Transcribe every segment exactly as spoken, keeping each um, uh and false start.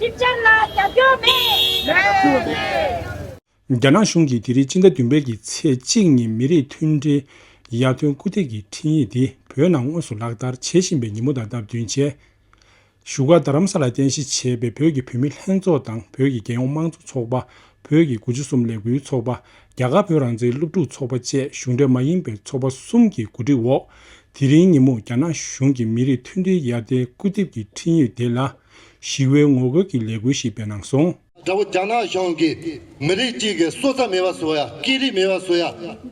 ཁྲིམས་འཆར་ལ་རྒྱབ་སྐྱོར་མེད། རྒྱ་ནག་གཞུང་གིས་དེ་རིང་སྤྱི་ཟླ་བདུན་པའི་གི་ཚེས་གཅིག་ཉིན་མི་རིགས་མཐུན་སྒྲིལ་ཡར་ཐོན་སྐུལ་འདེད་ཀྱི་འཕྲིན་ཡིག་དེ་བོད་ནང་དངོས་སུ་ལག་བསྟར་བྱེད་བཞིན་པའི་ཉིན་མོ་དང་སྟབས་བསྟུན་བྱས། བཞུགས་སྒར་རྡ་རམ་ས་ལར་རྟེན་གཞི་བྱས་པའི་བོད་ཀྱི་བུད་མེད་ལྷན་ཚོགས་དང་བོད་ཀྱི་རྒྱལ་ཡོངས་དམངས་གཙོ་ཚོགས་པ། བོད་ཀྱི་དགུ་བཅུ་གསུམ་ལས་འགུལ་ཚོགས་པ། རྒྱ་གར་བོད་རང་བཙན་སློབ་ཕྲུག་ཚོགས་པ་བཅས་གཞུང་འབྲེལ་མ་ཡིན་པའི་ཚོགས་པ་གསུམ་གྱི་གོ་སྒྲིག་འོག་དེ་རིང་ཉིན་མོ་རྒྱ་ནག་གཞུང་གིས་མི་རིགས་མཐུན་སྒྲིལ་ཡར་ཐོན་སྐུལ་འདེད་ཀྱི་འཕྲིན་ཡིག་དེ་ལ་ཞི་བའི་ངོ་རྒོལ་གྱི་ལས་འགུལ་ཞིག་སྤེལ་གནང་སོང་། དགྲ་བོ་རྒྱ་ནག་གཞུང་གིས་མི་རིགས་གཅིག་གི་སྲོག་རྩ་མེད་པ་བཟོ་ཡ། སྐད་རིགས་མེད་པ་བཟོ་ཡ།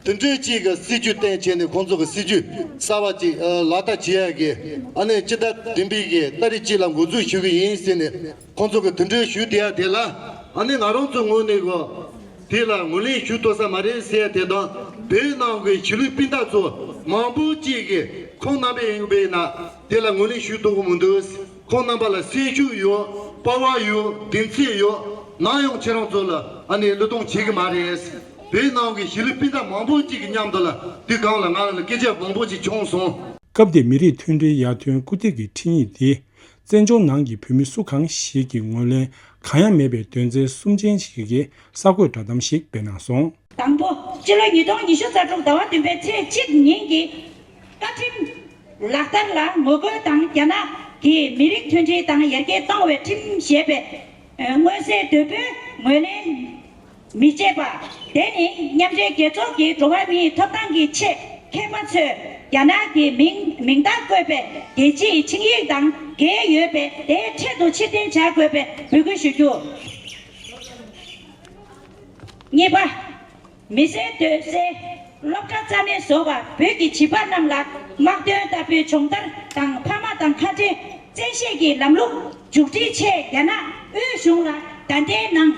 དེ་འདྲའི་གཅིག་གི་སྲིད་ཇུས་བཏོན་བྱས་ནས་ཁོང་ཚོ་གི་སྲིད་ཇུས་གསར་པ་གཅིག་ཨ་ལག་བསྟར་བྱེད་ཡ་གི་ཨ་ནི་སྤྱི་ཟླ་བདུན་པའི་གི་ཏ་རིག་གཅིག་ལ་འགོ་འཛུགས་ཞུ་གི་ཡིན་ཟེར་ནས་ཁོང་ཚོ་གི་དེ་འདྲའི་ཞུ་བསྡད་ཡ་དེ་ལ་ཨ་ནི་ང་རང་ཚོ་ངོས་ནས་གོ་དེ་ལ་ངོས་ལེན་ཞུ་ཐུབ་ས་མ་རེད་ཟེར་ཡ་དེ་དང་བོད་ནང་གི་གཞིས་ལུས་སྤུན་ཟླ་ཚོ་མང་པོ་གཅིག་གིས་ཁོང་རྣམ་པས་ཡིན་པས་ན་དེ་ལ་ངོས་ལེན་ཞུ་ཐུབ་གི་མི་འདུག་ཁོང་རྣམ་པ་ལ་སེམས་ཤུགས་ཡོད། པ་ཝར་ཡོད། གདེང་ཚོད་ཡོད། ནམ་ཡང་ཁྱེད་རང་ཚོ་ལ་ཨ་ནི་བློས་གཏོང་བྱེད་ཀྱི་མ་རེད། བོད་ནང་གི་གཞིས་ལུས་སྤུན་ཟླ་མང་པོ་ཅིག་གི་མཉམ་དུ་ལ་དུས་གང་ལ་ང་ལ་སྐད་ཆ་མང་པོ་ཅིག་བྱུང་སོང་། སྐབས་དེར་མི་རིགས་མཐུན་སྒྲིལ་ཡར་ཐོན་སྐུལ་འདེད་ཀྱི་འཕྲིན་ཡིག་དེ་བཙན་བྱོལ་ནང་གི་བོད་མི་སུ་གང་ཞིག་གིས་ངོས་ལེན་གང་ཡང་མེད་པའི་དོན་ཚན་གསུམ་ཅན་ཞིག་གི་གསར་འགོད་བསྒྲགས་གཏམ་ཞིག་སྤེལ་གནང་སོང་། དང་པོ། སྤྱི་ལོ་ཉིས་སྟོང་ཉི་ཤུ་རྩ་དྲུག་ཟླ་བ་བདུན་པའི་ཚེས་གཅིག་ཉིན་གྱི་བཀའ་ཁྲིམས་ལག་བསྟར་ལ་ངོ་རྒོལ་དང་རྒྱ་ནག་གིས་མི་རིགས་མཐུན་སྒྲིལ་དང་ཡར་རྒྱས་གཏོང་བའི་ཁྲིམས་ཞེས་པའི་མངོན་གསལ་དོད་པོས་ངོས་ལེན་མི་བྱེད་པ། དེ་ནི་མཉམ་འབྲེལ་རྒྱལ་ཚོགས་ཀྱི་འགྲོ་བ་མིའི་ཐོབ་ཐང་གི་ཆེད་མཁས་པ་ཚོས་རྒྱ་ནག་གི་མིང་མིང་རྟགས་བཀོད་པའི་རྒྱལ་སྤྱིའི་ཆིངས་ཡིག་དང་འགལ་ཡོད་པས་དེའི་ཆེད་དུ་ཕྱིར་འཐེན་བྱ་དགོས་པའི་འབོད་སྐུལ་ཞུ་རྒྱུ། གཉིས་པ། མི་སེར་སྡོད་སའི་སློབ་གྲྭ་རྩ་མེད་བཟོ་བ། བོད་ཀྱི་བྱིས་པ་རྣམས་ལ་དམག་དོན་ལྟ་བུའི་སྦྱོང་བརྡར་དང་ཕ་མ་དང་ཁ་བྲལ་བཙན་ཤེད་ཀྱི་ལམ་ལུགས་མཇུག་སྒྲིལ་ཆེད་རྒྱ་ནག་དབུས་གཞུང་ལ་ད་ལྟའི་ནང་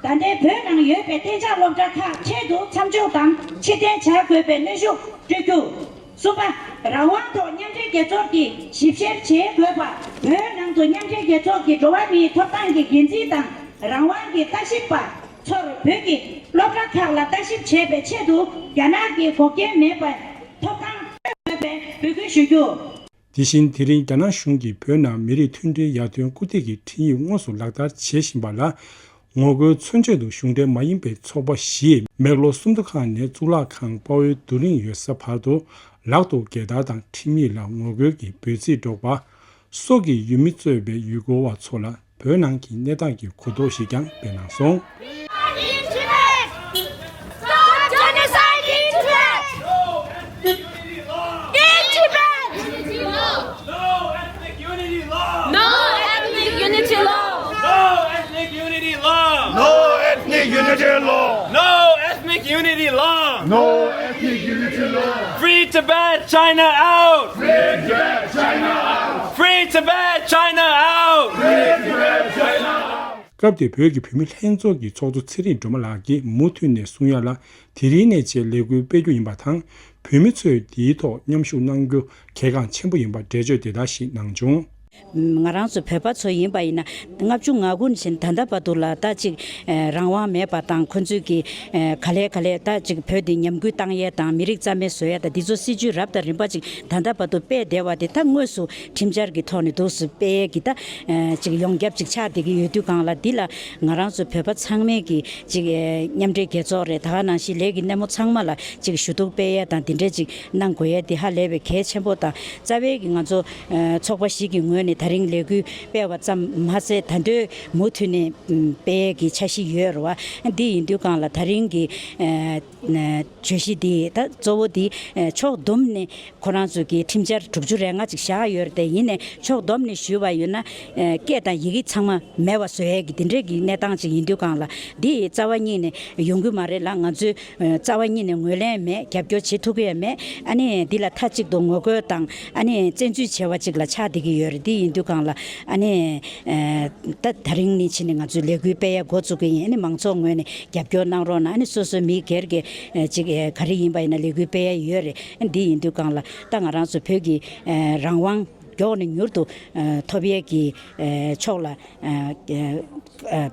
ད་ལྟའི་བོད་ནང་ཡོད་པའི་གཏན་འཇགས་སློབ་གྲྭ་ཁག་ཆེད་དུ་མཚམས་འཇོག་དང་ཕྱིར་འཐེན་བྱ་དགོས་པའི་གནོན་ཤུགས་སྤྲོད་རྒྱུ། གསུམ་པ། རང་དབང་ཐོག་མཉམ་འབྲེལ་རྒྱལ་ཚོགས་ཀྱིས་ཞིབ་བཤེར་བྱེད་དགོས་པ། བོད་ནང་དུ་མཉམ་འབྲེལ་རྒྱལ་ཚོགས་ཀྱི་འགྲོ་བ་མིའི་ཐོབ་ཐང་གི་འགན་འཛིན་དང་རང་དབང་གི་ལྟ་ཞིབ་པ་ཚོར་བོད་ཀྱི་སློབ་གྲྭ་ཁག་ལ་ལྟ་ཞིབ་བྱེད་པའི་ཆེད་དུ་རྒྱ་ནག་གི་འགོག་རྐྱེན་མེད་པའི་ཐོབ་ཐང་སྤྲོད་དགོས་པའི་འབོད་སྐུལ་ཞུ་རྒྱུ། དེ་བཞིན་དེ་རིང་རྒྱ་ནག་གཞུང་གིས་བོད་ནང་མི་རིགས་མཐུན་སྒྲིལ་ཡར་ཐོན་སྐུལ་འདེད་ཀྱི་འཕྲིན་ཡིག་དངོས་སུ་ལག་བསྟར་བྱེད་བཞིན་པ་ལ། ངོ་རྒོལ་མཚོན་ཆེད་དུ་གཞུང་འབྲེལ་མ་ཡིན་པའི་ཚོགས་པ་བཞིས་མེག་ལོར་སུམ་མདོ་ཁ་ནས་གཙུག་ལག་ཁང་དཔའ་བོའི་རྡོ་རིང་ཡོད་ས་བར་དུ་ལག་ཏུ་རྒྱལ་དར་དང་ཁྲིམས་ཡིག་ལ་ངོ་རྒོལ་གྱི་འབོད་ཚིག་སྒྲོག་པ། སོགས་ཀྱི་ཡུལ་མི་གཙོས་པའི་ཡུལ་སྐོར་བ་ཚོ་ལ་བོད་ནང་གི་གནས་སྟངས་ཀྱི་གོ་རྟོགས་ཤིག་ཀྱང་སྤེལ་གནང་སོང་། In Tibet! Stop genocide in Tibet! In Tibet! No ethnic unity law! No ethnic unity law! No ethnic unity law! No ethnic unity law! No ethnic unity law! No ethnic unity law! Free Tibet, China out! Free Tibet, China out! Free Tibet, China out! Free Tibet, China out! སྐབས་དེར་བོད་ཀྱི་བུད་མེད་ལྷན་ཚོགས་ཀྱི་ཚོགས་གཙོ་ཚེ་རིང་སྒྲོལ་མ་ལགས་ཀྱིས་མུ་མཐུད་ནས་གསུང་ཡ་ལ། དེ་རིང་ནས་བྱས་ལས་འགུལ་སྤེལ་རྒྱུ་ཡིན་པ་དང་། བུད་མེད་ཚོས་འདིའི་ཐོག་མཉམ་ཞུགས་གནང་རྒྱུ་གལ་འགངས་ཆེན་པོ་ཡིན་པ་འགྲེལ་བརྗོད་དེ་ལྟར་ཞིག་གནང་བྱུང་། ང་རང་ཚོ་བོད་པ་ཚོ་ཡིན་པ་ཡིན་ན་ལྔ་བཅུ་ང་དགུ་ནས་བྱས་ད་ལྟ་བར་དུ་ལ་ད་ཅིག་རང་དབང་མེད་པ་དང་ཁོ་ཚོས་ཀྱི་ག་ལེ་ག་ལེ་ད་ཅིག་བོད་འདི་ཉམས་རྒུད་བཏང་ཡས་དང་མི་རིགས་རྩ་མེད་བཟོ་ཡས་དང་འདི་ཚོ་སྲིད་ཇུས་རབ་དང་རིམ་པ་ཅིག་ད་ལྟ་བར་དུ་སྤེལ་བསྡད་པ་དེ་ད་དངོས་སུ་ཁྲིམས་འཆར་གྱི་ཐོག་ནས་འདུག་སེ་སྤེལ་ཡས་ཀྱི་ད་ཅིག་ཡོངས་ཁྱབ་ཅིག་ཆགས་བསྡད་ཀྱི་ཡོད་དུས་གང་ལ་འདི་ལ་ང་རང་ཚོ་བོད་པ་ཚང་མས་ཀྱི་ཅིག་མཉམ་འབྲེལ་རྒྱལ་ཚོགས་རེད། ད་ག་ནང་བཞིན་ལས་ཀྱི་སྣེ་མོ་ཚང་མ་ལ་ཅིག་ཞུ་གཏུག་སྤེལ་ཡས་དང་འདི་འདྲས་ཅིག་གནང་དགོས་ཡས་འདི་ཧ་ལས་པའི་གལ་ཆེན་པོ་དང་རྩ་བའི་གི་ང་ཚོ་ཚོགས་པ་ཞིག་གི་ངོས་ནས་ད་རིང་ལས་འགུལ་སྤེལ་བ་ཙམ་མ་ཟད་ད་ལྟའི་མུ་མཐུད་ནས་སྤེལ་ཡས་ཀྱི་འཆར་གཞི་ཡོད་རེད་བ། འདི་ཡིན་དུས་གང་ལ་ད་རིང་གི་བརྗོད་གཞི་འདི་ད་གཙོ་བོ་འདི་ཕྱོགས་བསྡོམས་ནས་ཁོ་རང་ཚོ་གི་ཁྲིམས་འཆར་དྲུག་ཅུ་རེ་ལྔ་ཅིག་བཞག་ཡོད་རེད་དེ་ཡིན་ནའི་ཕྱོགས་བསྡོམས་ནས་ཞུས་པ་ཡིན་ན་སྐད་དང་ཡི་གེ་ཚང་མ་མེད་པ་བཟོ་ཡས་ཀྱི་དེ་འདྲས་ཀྱི་གནས་སྟངས་ཅིག་ཡིན་དུས་གང་ལ་འདི་རྩ་བ་ཉིད་ནས་ཡོང་གི་མ་རེད་ལ། ང་ཚོས་རྩ་བ་ཉིད་ནས་ངོས་ལེན་མེད། རྒྱབ་སྐྱོར་བྱེད་ཐུབ་ཀྱི་ཡོད་མེད། ཨ་ནི་འདི་ལ་མཐའ་གཅིག་ཏུ་ངོ་རྒོལ་དང་ཨ་ནི་བཙན་འཛུལ་བྱས་པ་ཅིག་ལ་ཆགས་བསྡད་ཀྱི་ཡོད་རེད། འདི་ཡིན་དུས་གང་ལ་ཨ་ནི་ད་ད་རིང་ནས་ཕྱིན་ནས་ང་ཚོས་ལས་འགུལ་སྤེལ་ཡ་འགོ་བཙུགས་ཀྱི་ཡིན། ཨ་ནི་མང་ཚོགས་ངོས་ནས་རྒྱབ་སྐྱོར་གནང་རོགས་གནང་། ཨ་ནི་སོ་སོའི་མི་སྒེར་གྱི་ཅིག་ག་རེ་ཡིན་པ་ཡིན་ན་ལས་འགུལ་སྤེལ་ཡ་ཡོད་རེད། འདི་ཡིན་དུས་གང་ལ་ད་ང་རང་ཚོ་བོད་ཀྱི་རང་དབང་ མགྱོགས་ནས་མྱུར་དུ་ཨ་ཐོབ་ཡས་ཀྱི་ཨ་ཕྱོགས་ལ་ཨ་ཨ་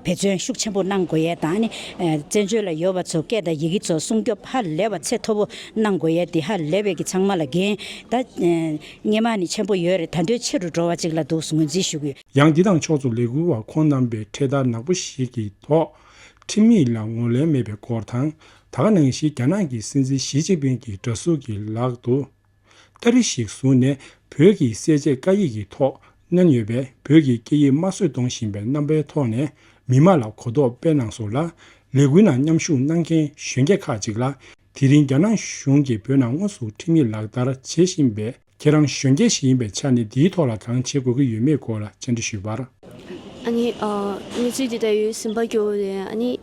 འབད་བརྩོན་ཤུགས་ཆེན་པོ་གནང་དགོས་ཡས་དང་། ཨ་ནི་ཨ་བཙན་བྱོལ་ལ་ཡོད་པ་ཚོ་སྐད་དང་ཡི་གེ་ཚོ་སྲུང་སྐྱོབ་ཧ་ལས་པ་ཚད་མཐོ་པོ་གནང་དགོས་ཡས་དེ་ཧ་ལས་པའི་གི་ཚང་མ་ལ་འགན་ད་ཨ་སྔོན་མ་ནས་ཆེན་པོ་ཡོད་རེད། ད་དུང་ཆེ་རུ་འགྲོ་བ་ཅིག་ལ་འདུག་ངོས་འཛིན་ཞུ་གི་ཡོད། ཡང་འདི་དང་ཕྱོགས་མཚུངས་ལས་འགུལ་བ་ཁོང་རྣམ་པས་འཕྲེད་དར་ནག་པོ་ཞིག་གི་ཐོག་ཁྲིམས་ཡིག་ལ་ངོས་ལེན་མེད་པའི་སྐོར་དང་། ད་ག་ནང་བཞིན་རྒྱ་ནག་གི་སྲིད་འཛིན་ཞི་ཅིན་ཕིང་གི་དྲ་ཟུར་གྱི་ལག་ཏུ་སྟ་རེ་ཞིག་བཟུང་ནས་བོད་ཀྱི་གསལ་བྱེད་བཀའ་ཡིག་གི་ཐོག་བསྣན་ཡོད་པས། བོད་ཀྱི་སྐད་ཡིག་དམར་གསོད་གཏོང་བཞིན་པའི་རྣམ་པའི་ཐོག་ནས་མི་མང་ལ་གོ་རྟོགས་སྤེལ་གནང་སོང་ལ། ལས་འགུལ་ནང་མཉམ་ཞུགས་གནང་མཁན་གཞོན་སྐྱེས་ཁག་ཅིག་ལ་དེ་རིང་རྒྱ་ནག་གཞུང་གིས་བོད་ནང་དངོས་སུ་ཁྲིམས་ཡིག་ལག་བསྟར་བྱེད་བཞིན་པའི། ཁྱེད་རང་གཞོན་སྐྱེས་ཤིག་ཡིན་པའི་ཆ་ནས་འདིའི་ཐོག་ལ་གང་བྱེད་དགོས་ཀྱི་ཡོད་མེད་སྐོར་ལ་བཅར་འདྲི་ཞུས་པར། ཨ་ནི་ཨ་གནས་ཚུལ་འདི་ལྟ་བུའི་སེམས་པ་སྐྱོ་བོ་རེད། ཨ་ནི་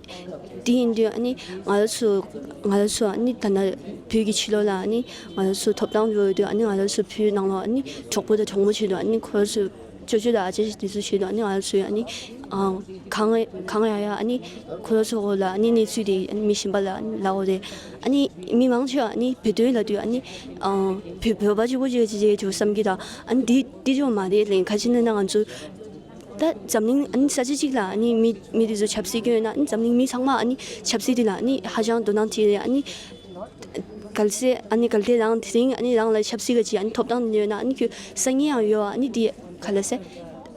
འདི་ཡིན་དུས་ཨ་ནི་ང་རང་ཚོ་ང་རང་ཚོ་ཨ་ནི་ད་ལྟ་བོད་ཀྱི་ཕྱི་ལོགས་ལ་ཨ་ནི་ང་རང་ཚོ་ཐོབ་ཐང་ཡོད་དུས་ཨ་ནི་ང་རང་ཚོ་བོད་ནང་ལ་ཨ་ནི་གྲོགས་པོ་དང་གྲོགས་མོ་བྱེད་དུས་ཨ་ནི་ཁོ་རང་ཚོ་ཅོ་ཅོ་དང་ཨ་ཅེ་དེ་ཚོ་བྱེད་དུས་ཨ་ནི་ང་རང་ཚོས་ཨ་ནི་ཨ་གང་གང་ཡང་ཡང་ཨ་ནི་ཁོ་རང་ཚོ་ལ་ཨ་ནི་གནས་ཚུལ་དེ་ཨ་ནི་མི་གཞན་པ་ལ་ཨ་ནི་ལབ་དགོས་རེད། ཨ་ནི་མི་མང་ཆེ་བ་ཨ་ནི་བོད་དོན་ལབ་དུས་ཨ་ནི་ཨ་བོད་བོད་པ་གཅིག་པོ་གཅིག་གཅིག་གཅིག་བསམ་གྱི་དང་། ཨ་ནི་འདི་འདི་ཅུང་མ་རེད་ལན། ག་ཅི་ནས་ན་ང་ཚོ་ད་འཛམ་གླིང་ཨ་ནི་ས་ཆ་གཅིག་ལ་ཨ་ནི་མི་མི་དེ་ཚོ་ཆབ་སྲིད་སྐྱོན་ཡོད་ན། ཨ་ནི་འཛམ་གླིང་མི་ཚང་མ་ཨ་ནི་ཆབ་སྲིད་དེ་ལ་ཨ་ནི་ཧ་ཅང་དོ་སྣང་བྱེད་རེད། ཨ་ནི་གལ་སྲིད་ཨ་ནི་གལ་ཏེ་རང་དེ་རིང་ཨ་ནི་རང་ལ་ཆབ་སྲིད་ག་ཅིག་ཨ་ནི་ཐོབ་ཐང་ཡོད་ན་ཨ་ནི་ཁྱོད་སང་ཉིན་ཡང་ཡོད། ཨ་ནི་འདི་ག་ལ་ཟེར་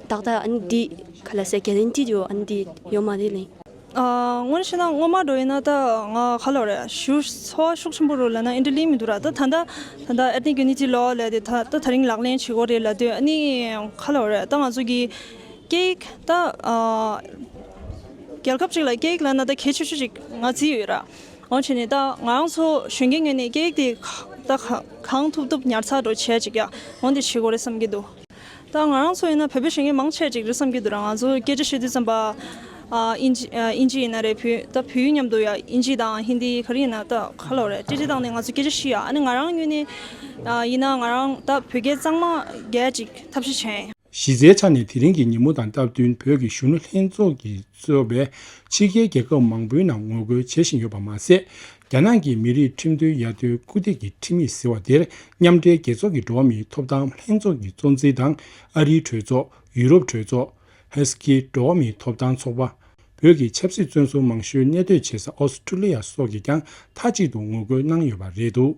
ཏག་ཏག་ཨ་ནི་འདི་ག་ལ་ཟེར་གེ་རན་ཊི་ཡོད། ཨ་ནི་འདི་ཡོད་མ་རེད་ལན། ཨ་དངོས་གནས་བཤད་ན་སྔོན་མ་འགྲོ་ཡིན་ན་ད་ང་ག་ལབ་རེད། ཞུ་ཚོར་བ་ཤུགས་ཆེན་པོ་རུ་ལབ་ན་ཨེ་འདྲ་ལིང་མི་འདུག་ར། ད་ད་ད་ད་ད་ethnic unity law ལབ་དེ་ད་ད་ད་རིང་ལག་ལེན་བྱེད་དགོས་རེད་ལབ་དུས་ཨ་ནི་ག་ལབ་རེད། ད་ང་ཚོ་གི་སྐད་ཡིག་ད་ཨ་རྒྱལ་ཁབ་ཅིག་ལ་སྐད་ཡིག་ལབ་ན་ད་གལ་ཆེ་ཤོས་ཅིག་ང་བརྩིས་ཡོད་ར། འོ་བྱས་ནས་ད་ང་རང་ཚོ་གཞོན་སྐྱེས་ངོས་ནས་སྐད་ཡིག་དེ་ད་གང་ཐུབ་ཐུབ་ཉར་ཚགས་འགྲོ་བྱས་ཅིག་ཡ་འོ་འདི་བྱེད་དགོས་རེད་བསམ་གྱི་འདུག་ད་ང་རང་ཚོ་ཡིན་ན་བོད་པའི་གཞོན་སྐྱེས་མང་ཆེ་ཅིག་རེད་བསམ་གྱི་འདུག་ར། ང་ཚོ་སྐད་ཆ་བཤད་དུས་ཙམ་པ་ཨ་ཨིན་ཇི་ཨ་ཨིན་ཇི་ཡིན་ན་རེད། བོད་ད་བོད་ཡིག་མཉམ་དུ་ཡ་ཨིན་ཇི་དང་ཧིན་དི་ག་རེ་ཡིན་ན་ད་ག་ལབ་རེད། ཏི་ཏི་བཏང་ནས་ང་ཚོ་སྐད་ཆ་བཤད་ཡ། ཨ་ནི་ང་རང་ངོས་ནས་ཨ་ཡིན་ན་ང་རང་ད་བོད་སྐད་གཙང་མ་རྒྱག་ཅིག་ཐབས་ཤེས་བྱས་ཡིན། གཞི་རྩའི་ཆ་ནས་དེ་རིང་གི་ཉིན་མོ་དང་སྟབས་བསྟུན་བོད་ཀྱི་གཞོན་ནུ་ལྷན་ཚོགས་ཀྱིས་གཙོས་པའི་ཕྱི་རྒྱལ་རྒྱལ་ཁབ་མང་པོའི་ནང་ངོ་རྒོལ་བྱེད་བཞིན་ཡོད་པ་མ་ཟད། རྒྱ་ནག་གི་མི་རིགས་ཁྲིམས་དོན་ཡར་ཐོན་སྐུལ་འདེད་ཀྱི་ཁྲིམས་ཡིག་ཟེར་བ་དེར་མཉམ་འབྲེལ་རྒྱལ་ཚོགས་ཀྱི་འགྲོ་བ་མིའི་ཐོབ་ཐང་ལྷན་ཚོགས་ཀྱི་གཙོ་འཛིན་དང་། ཨ་རིའི་གྲོས་ཚོགས། ཡུ་རོབ་གྲོས་ཚོགས། ཧ་སི་ཀི་འགྲོ་བ་མིའི་ཐོབ་ཐང་ཚོགས་པ། བོད་ཀྱི་ཆབ་སྲིད་བཙོན་ཟུར་མང་ཤོས་གནས་སྡོད་བྱེད་ས་ཨོ་སི་ཁྲུ་ལི་ཡ་སོགས་ཀྱིས་ཀྱང་མཐའ་གཅིག་ཏུ་ངོ་རྒོལ་གནང་ཡོད་པ་རེད་འདུག